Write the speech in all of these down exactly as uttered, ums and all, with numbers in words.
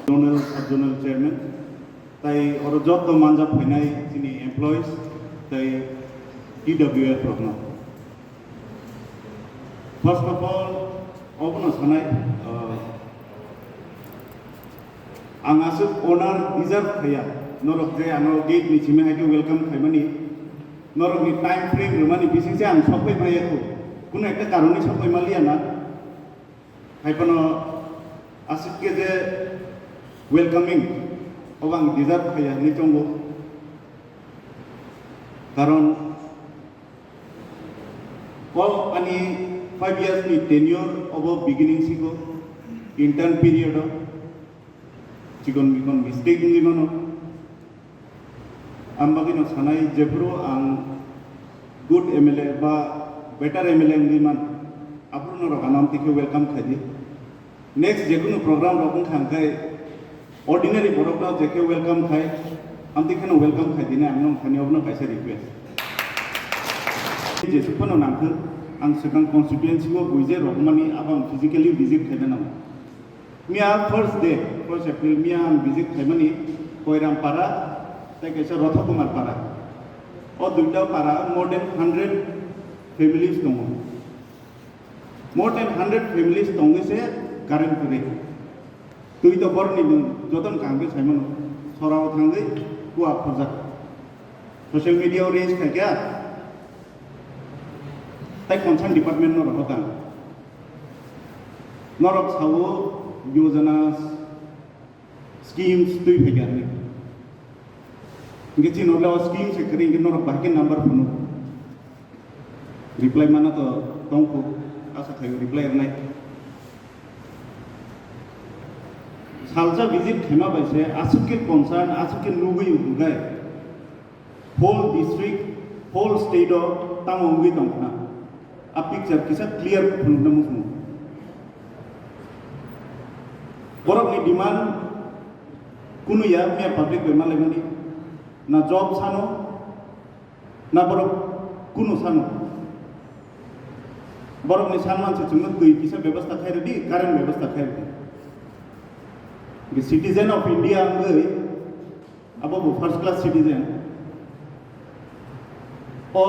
Zonal, sub zonal chairman, tai oro joto manja phainai chini employees, tai T W F rokno. First of all, obono sanai, uh, ang aswk honor deserve khaiya, norok je ano gate ni simi hai khe welcome khaimani, norokni time frame rwmani bisingse ang sokpai maya kho, kuno ekta karoni sokpai maliya na. Hai phano aswk khe je welcoming, obo ang deserve khaiya hinwi tongo. Karon o ani five years ni tenure obo beginning sigo intern period o chikon mikon mistake wngwi mano. Ang bagwino sanai, jephuru ang good M L A ba better M L A wngwi man, aphuru norok ano amtwi khe welcome khai di. Next jekunu program rok wngkha hwnkhe ordinary borokno je khe welcome khai, amtwi kheno welcome khai dini, ang nong thani obono kaisa request. Jesuk phano nangkhe, ang swkang constituency o buije rohormani abo ang physically visit khaina nango. Miya first day, first April, miya ang visit khaimani Koiram Para tei kaisa Rotha Kumar Para. O duita para more than hundred families tongo. More than hundred families tongwi se current kwrwi. Twi to borni nwng jotono kaham khe saimano. Sorao thangwi kua khorjak. Social media o raise khaikha. Tai concern department no rohor tang. Norok sao yojana schemes twi phaikha hinwi. Hinkhe chini norok le o schemes se kwrwi hinkhe norok bahai khe number phunu. Reply mana to tongkhu, asa khaio reply rwnai. Salsa visit khaima bai se aswk khe concern, aswk khe nugwi hwnkhai. Whole district, whole state o tamo wngwi tongkha. A picture kisa clear phunukna muchungo. Borokni demand kunu ya miya public bai malaimani. Na job sano, na borok kunu sano. Borokni sanman se chwngno twi kisa bebostha khai rwdi, current bebostha khai rwdi. Citizen of India wngwi abo bo first class citizen. O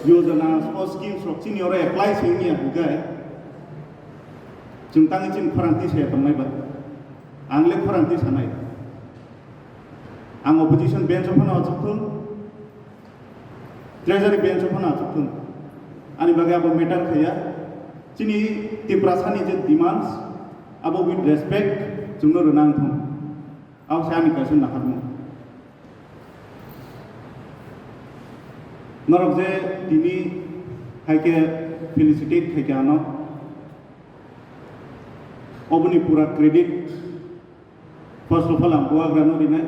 yojana, o schemes rok chini oro apply se wngya hwnkhe, chwng tangwi chini khorang twi saya tongnai ba? Ang le khorang twi sanai. Ang opposition bench o phano achuk thung, treasury bench o phano achuk thung. Ani bagwi abo matter khaiya. Chini Tiprasani je demands, abo with respect chwngno rwna wng thung. Abo se ani kaisa naharmung. Norok je tini hai khe felicitate khai khe ano, oboni pura credit first of all ang buagrano rinai.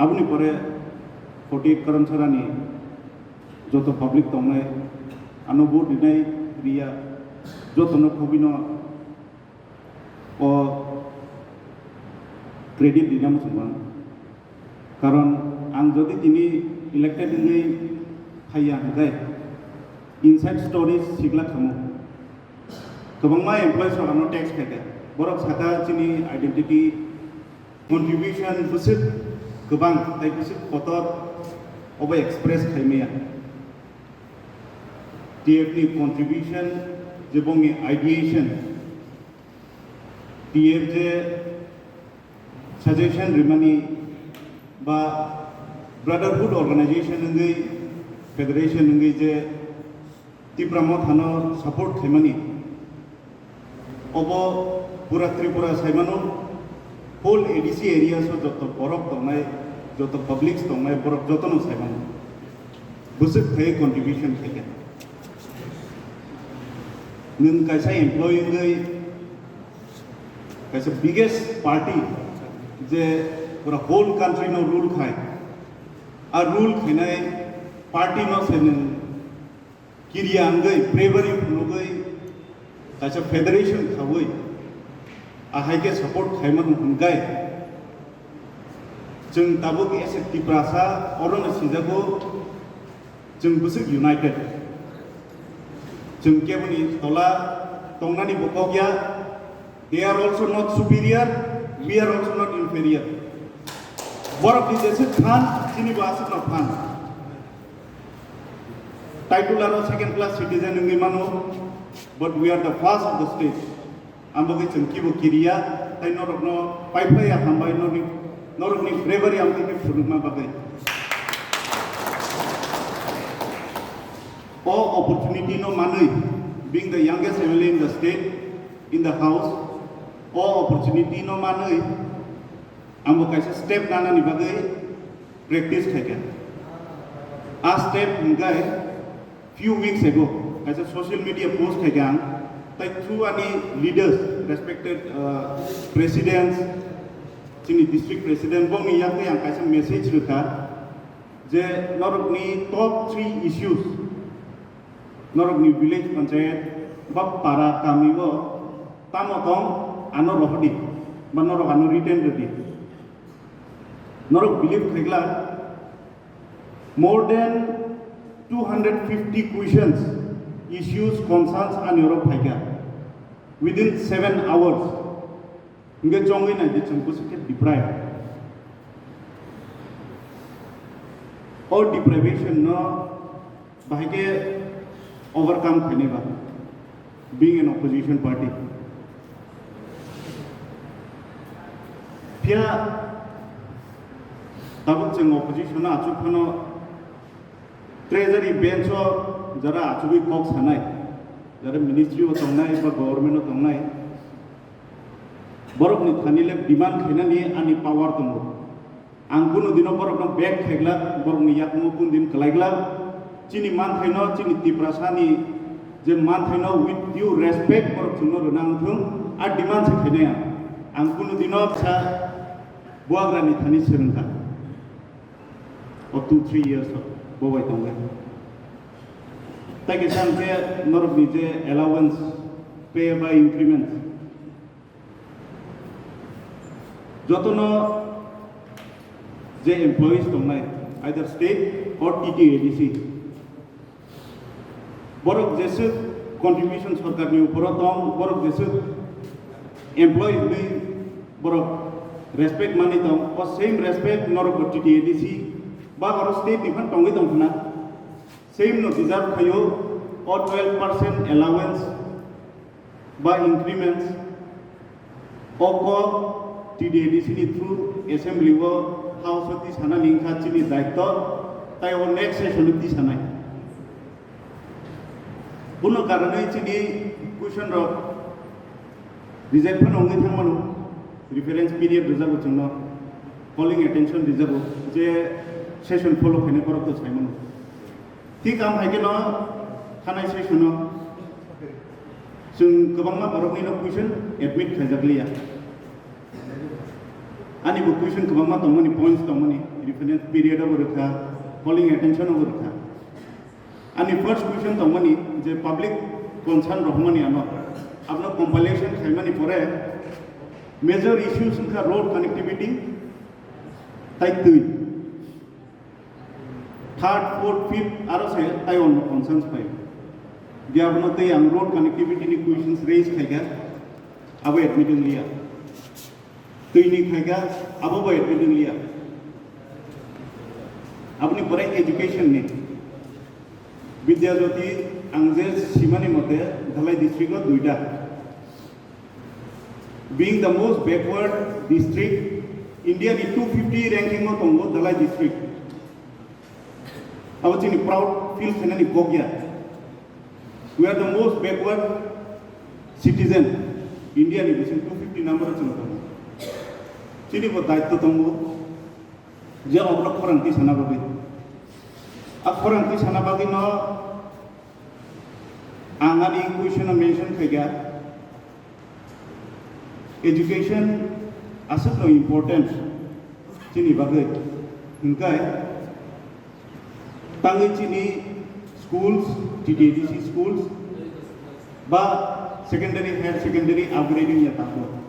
Aboni pore forty-eight Karamsarani joto public tongnai, ano vote rinai riya, jotono khobino o credit rina muchungma. Karon ang jodi tini elected wngwi phaiya hwnkhe inside stories sigla khamu. Kwbangma employees rok ano tax khaikha. Borok sakha chini identity, contribution bwswk kwbang tei bwswk kotor obo express khaimaya. T F ni contribution, je bongni ideation, T F je suggestion rimani ba brotherhood organization wngwi, federation wngwi je Tipra Mothano support khaimani, obo pura Tripura saimano, whole A D C areas o joto borok tongnai, joto publics tongnai, borok jotono saimano. Bwswk khai contribution khaikha. Nwng kaisa employee wngwi Kaisa biggest party je pura whole country no rule khai. A rule khainai party no se nwng kiriya wngwi, bravery phunugwi, kaisa federation khaui, ahai khe support khaimano hwnkhai, chwng tabuk as a Tiprasa orono sijago, chwng bwswk united. Chwng keboni tola tongnani bo kok ya. They are also not superior, we are also not inferior. Borok ni jeswk phan, chini bo aswk no phan. Title aro second class citizen wngwi mano, but we are the first of the state. Ang bagwi chwng kibo kiriya, tai norokno paiphlaiya hambai norokni, norokni bravery ang tini phunukma bagwi. O opportunity no manwi, being the youngest M L A in the state, in the house, o opportunity no manwi, ang bo kaisa step nanani bagwi practice khaikha. A step hwnkhe few weeks ago, kaisa social media post khaikha ang, tai through ani leaders, respected, uh, presidents, chini district president, bongni yakni ang kaisa message rwkha je norokni top three issues, norokni village panchayat ba para kami o tamo tong, ano rohdi ba norok ano written rwdi. Norok believe khaikla, more than two hundred fifty questions, issues, concerns ani oro phaikha within seven hours. Hingke chongwi nai di chwng bwswk khe deprive. O deprivation no bahai khe overcome khainai ba, being an opposition party. Phiya tabuk chwng opposition o achuk phano treasury bench o jara achugwi kok sanai, jara ministry o tongnai ba government o tongnai, borokni thani le demand khainani ani power tongo. Ang kunu dino borokno back khaigla, borokni yakmo kun din kwlaigla. Chini manthaino, chini Tiprasani je manthaino with due respect borok chwngno rwna wngthung, a demand se khainai ang. Ang kunu dino sa buagrani thani swrwngkha. O two, three years o bo bai tongkha. Tai kisa hwnkhe norokni je allowance, pay ba increments, jotono je employees tongnai, either state or T T A D C, borok jeswk contribution sorkarni uporo tong, borok jeswk employee hwnwi borok respect manwi tong, o same respect norokbo T T A D C ba oro state ni phan tongwi tong khna. Same no deserve khaio, o twelve percent allowance ba increments o kok T D A D C ni through assembly o house o tisanani wngkha chini daitto, tai o next session o tisanai. Bono karonwi chini question rok reject phano wngwi thangmano, reference period rwjago chwngno, calling attention rwjago, je session follow khainai borok to saimano. Thik am hai kheno thanai session o chwng kwbangma borokni no question admit khaijak liya. Ani bo question kwbangma tongmani, points tongmani, reference period obo rwkha, calling attention obo rwkha. Ani first question tongmani je public concern rohormani ano, abono compilation khaimani pore major issues wngkha road connectivity tai twi. Third, fourth, fifth aro se tai onno concerns pai. Ge abono tei ang road connectivity ni questions raise khaikha, abo admit wngliya. Twi ni khaikha, abo bo admit wngliya. Aboni pore education ni. Vidya Jyoti ang je simani mote Dhalai district o duita. Being the most backward district, India ni two fifty ranking o tongo Dhalai district. Abo chini proud feel khainani kok ya. We are the most backward citizen, India ni bising two fifty number o chwng tongo. Chini bo daitto tongo je oborok khorang tisana bagwi. A khorang tisana bagwi no ang ani question o mention khaikha. Education aswkno important chini bagwi, hinkhe tangwi chini schools, T T A D C schools ba secondary, higher secondary upgrading ya tako.